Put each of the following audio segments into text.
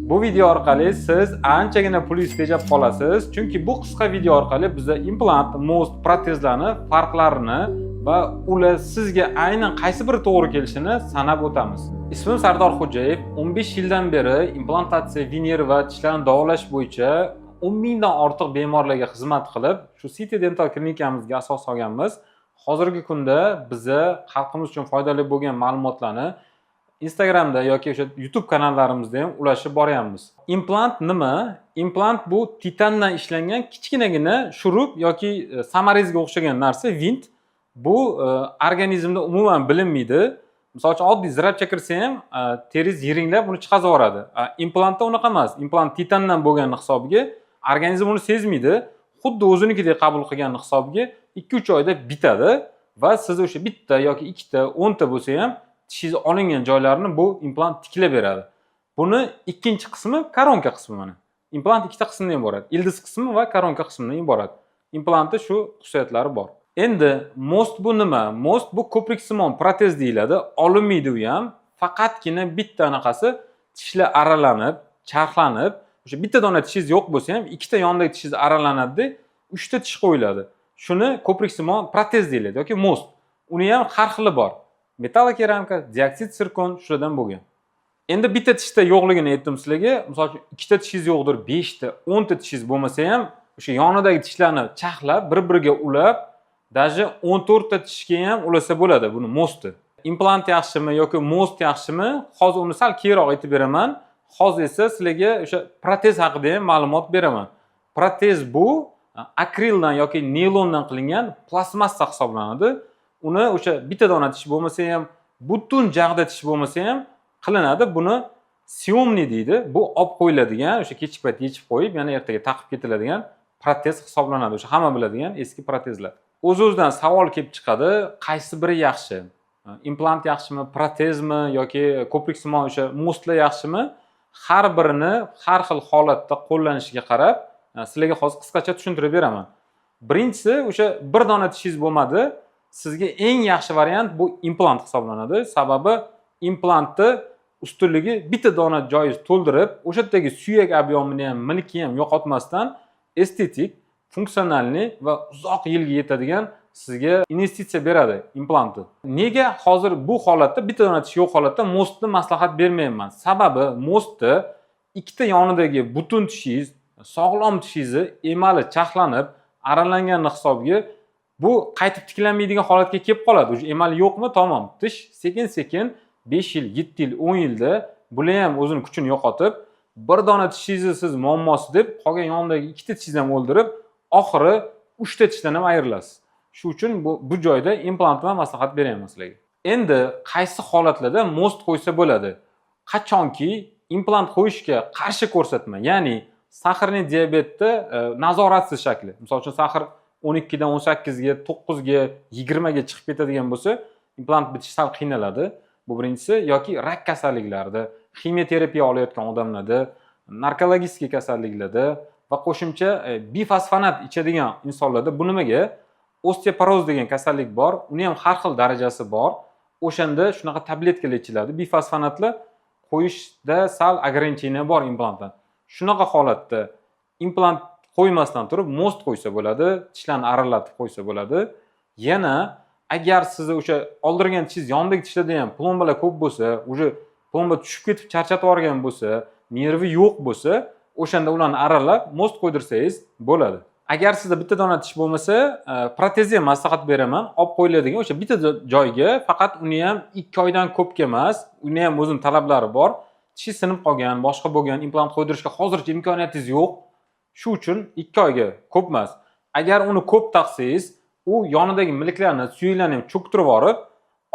Bu video orqali siz anchagina pulingizni tejab qolasiz, chunki bu qisqa video orqali biza implant, мост, protezlarni farqlarini va ular sizga aynan qaysi biri to'g'ri kelishini sanab o'tamiz. Ismim Sardor Xo'jayev, 15 yildan beri implantatsiya, vener va tishlarni davolash bo'yicha 10 mingdan ortiq bemorlarga xizmat qilib, shu City Dental klinikamizga asos solganmiz. Hozirgi kunda biza xalqimiz uchun foydali bo'lgan ma'lumotlarni Instagramda yoki o'sha YouTube kanallarimizda ham ulashib boryapmiz. Implant nima? Implant bu titandan ishlangan kichkinagina shurup yoki саморез ga o'xshagan narsa, vint. Bu organizmda umuman bilinmaydi. Misol uchun, oddiy zirapcha kirsa ham teringiz yiringlab uni chiqazib yuboradi. Implantda unaqa emas. Implant titandan bo'lgani hisobiga organizm uni sezmaydi. Xuddi o'zinikidek qabul qilgani hisobiga 2-3 oyda bitadi va siz o'sha bitta yoki ikkita, 10 ta bo'lsa ham tishingiz olingan joylarini bu implant tiklab beradi. Buni ikkinchi qismi koronka qismi mana. Implant ikkita qismdan iborat. Ildiz qismi va koronka qismidan iborat. Implantda shu xususiyatlari bor. Endi мост bu nima? Мост bu ko'priksimon protez deyiladi. Olinmaydi u ham. Faqatgina bitta anaqasi tishlar aralanib, charxlanib, o'sha bitta dona tishingiz yo'q bo'lsa ham, ikkita yonidagi tishingiz aralanadi, uchta tish qo'yiladi. Shuni ko'priksimon protez deyiladi yoki мост. Uni ham har xili bor. Металлокерамика, dioksid sirkon shulardan bo'lgan. Endi bitta tishda yo'qligini aytdim sizlarga. Misol uchun, ikkita tishingiz yo'qdir, 5 ta, 10 ta tishingiz bo'lmasa ham, o'sha yonidagi tishlarni charxlab, bir-biriga ulab, даже 14 ta tishga ham ulasa bo'ladi buni, мост ni. Implant yaxshimi yoki мост yaxshimi? Hozir uni sal keyinroq aytib beraman. Hozir esa sizlarga o'sha protez haqida ham ma'lumot beraman. Protez bu akrildan yoki neylondan qilingan plastmassa hisoblanadi. Uni o'sha bitta dona tish bo'lmasa ham, butun jag'da tish bo'lmasa ham qilinadi. Buni съёмный deydi. Bu olib qo'yiladigan, o'sha kechki payt yechib qo'yib, yana ertaga taqib ketiladigan protez hisoblanadi. O'sha hamma biladigan eski protezlar. O'z o'zidan savol kelib chiqadi: qaysi biri yaxshi? Implant yaxshimi, protezmi yoki ko'priksimon o'sha мост lar yaxshimi? Har birini har xil holatda qo'llanishiga qarab sizlarga hozir qisqacha tushuntirib beraman. Birinchisi, o'sha bir dona tishingiz bo'lmadi, sizga eng yaxshi variant bu implant hisoblanadi. Sababi implantni ustunligi bitta dona joyingizni to'ldirib, o'sha yerdagi suyak объем ini ham, milkni ham yo'qotmasdan estetik, функциональный va uzoq yilga yetadigan sizga investitsiya beradi implantni. Nega hozir bu holatda, bitta dona tish yo'q holatda мост ni maslahat bermayapman? Sababi мост ni ikkita yonidagi butun tishingiz, sog'lom tishingizni emali charxlanib, aralangani hisobiga bu qaytib tiklanmaydigan holatga kelib qoladi. Уже emali yo'qmi, tamom. Tish sekin-sekin 5 yil, 7 yil, 10 yilda bular ham o'zini kuchini yo'qotib, bir dona tishingizni siz muammosi deb, qolgan yonidagi ikkita tishingizni ham o'ldirib, oxiri uchta tishdan ham ayrilasiz. Shu uchun bu joyda implantni maslahat beryapman sizlarga. Endi qaysi holatlarda мост qo'ysa bo'ladi? Qachonki implant qo'yishga qarshi ko'rsatma, ya'ni сахарный diabetda nazoratsiz shakli. Misol uchun, сахар 12 dan 18 ga, 9 ga, 20 ga chiqib ketadigan bo'lsa, implant bitish sal qiynaladi. Bu birinchisi. Yoki rak kasalliklarida, ximiya olayotgan odamlarda, narkologический kasalliklarda va qo'shimcha bifosfonat ichadigan insonlarda. Bu nimaga? Osteoporoz degan kasallik bor, uni ham har xil darajasi bor. O'shanda shunaqa tabletkalar ichiladi. Bifosfonatlar qo'yishda sal ограничение bor implantdan. Shunaqa holatda implant qo'ymasdan turib мост qo'ysa bo'ladi, tishlarni aralatib qo'ysa bo'ladi. Yana agar sizni o'sha oldirgan tishingiz yonidagi tishlarda ham plombalar ko'p bo'lsa, уже plomba tushib ketib charchatib yuborgan bo'lsa, nervi yo'q bo'lsa, o'shanda ularni aralab мост qo'ydirsangiz bo'ladi. Agar sizda bitta dona tish bo'lmasa, protezni ham maslahat beraman. Olib qo'yiladigan o'sha bitta joyga faqat, uni ham 2 oydan ko'pga emas, uni ham o'zini talablari bor. Tishi sinib qolgan, boshqa bo'lgan, implant qo'ydirishga hozircha imkoniyatingiz yo'q. Shu uchun 2 oyga ko'p emas. Agar uni ko'p taqsangiz, u yonidagi milklarni, suyaklarni ham cho'ktirib yuborib,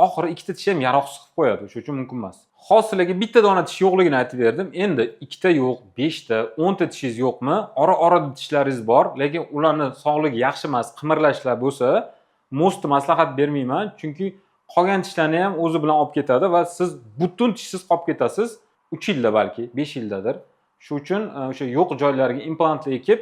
oxiri ikkita tish ham yaroqsiz qilib qo'yadi. Shuning uchun mumkin emas. Hozir sizlarga bitta dona tish yo'qligini aytib berdim. Endi ikkita yo'q, beshta, 10 ta tishingiz yo'qmi? Ora orada tishlaringiz bor, lekin ularni sog'ligi yaxshi emas, qimirlashlar bo'lsa, мост ni maslahat bermayman, chunki qolgan tishlarni ham o'zi bilan olib ketadi va siz butun tishsiz qolib ketasiz 3 yilda, balki 5 yildadir. Shu uchun o'sha yo'q joylariga implantlar ekib,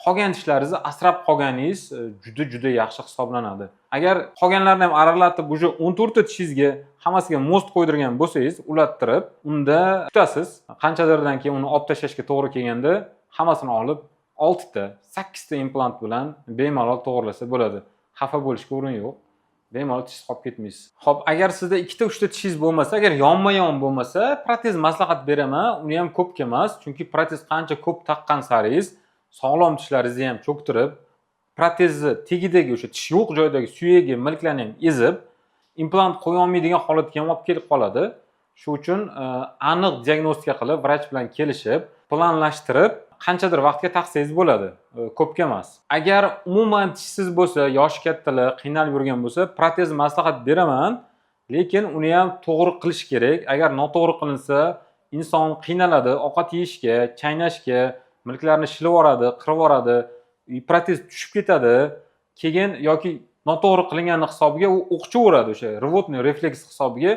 Qolgan tishlaringizni asrab qolganingiz juda juda yaxshi hisoblanadi. Agar qolganlarini ham aralatib, уже 14 ta tishingizga hammasiga мост qo'ydirgan bo'lsangiz, ulattirib, unda kutasiz. Qanchadirdan keyin uni olib tashlashga to'g'ri kelganda, hammasini olib, oltita, sakkizta implant bilan bemalol to'g'irlasa bo'ladi. Xafa bo'lishga o'rin yo'q, bemalol tishsiz qolib ketmaysiz. Ho'p, agar sizda ikkita, uchta tishingiz bo'lmasa, agar yonma yon bo'lmasa, protez maslahat beraman. Uni ham ko'pga emas, chunki protez qancha ko'p taqqan saringiz sog'lom tishlaringizni ham cho'ktirib, protezni tagidagi o'sha tish yo'q joydagi suyagi, milklarni ham ezib, implant qo'ya olmaydigan holatga ham olib kelib qoladi. Shu uchun aniq diagnostika qilib, vrach bilan kelishib, planlashtirib, qanchadir vaqtga taqsangiz bo'ladi, ko'pga emas. Agar umuman tishsiz bo'lsa, yoshi kattalar qiynalib yurgan bo'lsa, protez maslahat beraman, lekin uni ham to'g'ri qilish kerak. Agar noto'g'ri qilinsa, inson qiynaladi ovqat yeyishga, chaynashga, milklarni shilib yuboradi, qirib yuboradi, protez tushib ketadi keyin yoki noto'g'ri qilingani hisobiga u o'qchaveradi, o'sha рвотный рефлекс hisobiga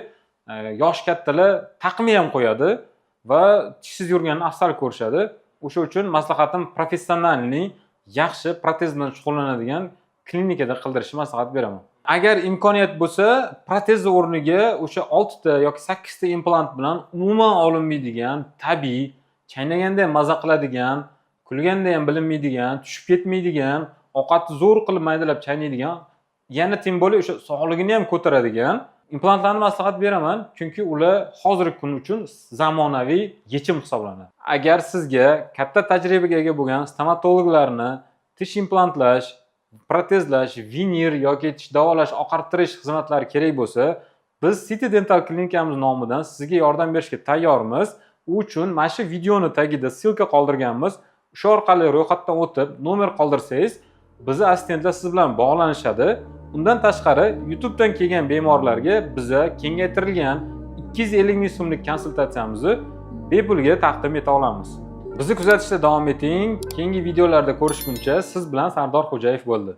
yoshi kattalar taqmay ham qo'yadi va tishsiz yurganni afzal ko'rishadi. O'sha uchun maslahatim, профессиональный, yaxshi protez bilan shug'ullanadigan klinikada qildirishni maslahat beraman. Agar imkoniyat bo'lsa, protezni o'rniga o'sha oltita yoki sakkizta implant bilan umuman olinmaydigan, tabiiy, chaynaganda ham maza qiladigan, kulganda ham bilinmaydigan, tushib ketmaydigan, ovqatni zo'r qilib maydalab chaynaydigan, yana тем более o'sha sog'ligini ham ko'taradigan implantlarni maslahat beraman, chunki ular hozirgi kun uchun zamonaviy yechim hisoblanadi. Agar sizga katta tajribaga ega bo'lgan stomatologlarni tish implantlash, protezlash, vinir yoki tish davolash, oqartirish xizmatlari kerak bo'lsa, biz City Dental klinikamiz nomidan sizga yordam berishga tayyormiz. U uchun mana shu videoni tagida ссылка qoldirganmiz. O'sha orqali ro'yxatdan o'tib, nomer qoldirsangiz, bizni assistentlar siz bilan bog'lanishadi. Undan tashqari, YouTubedan kelgan bemorlarga biza kengaytirilgan 250 ming so'mlik konsultatsiyamizni bepulga taqdim eta olamiz. Bizni kuzatishda davom eting. Keyingi videolarda ko'rishguncha siz bilan Sardor Xo'jayev bo'ldi.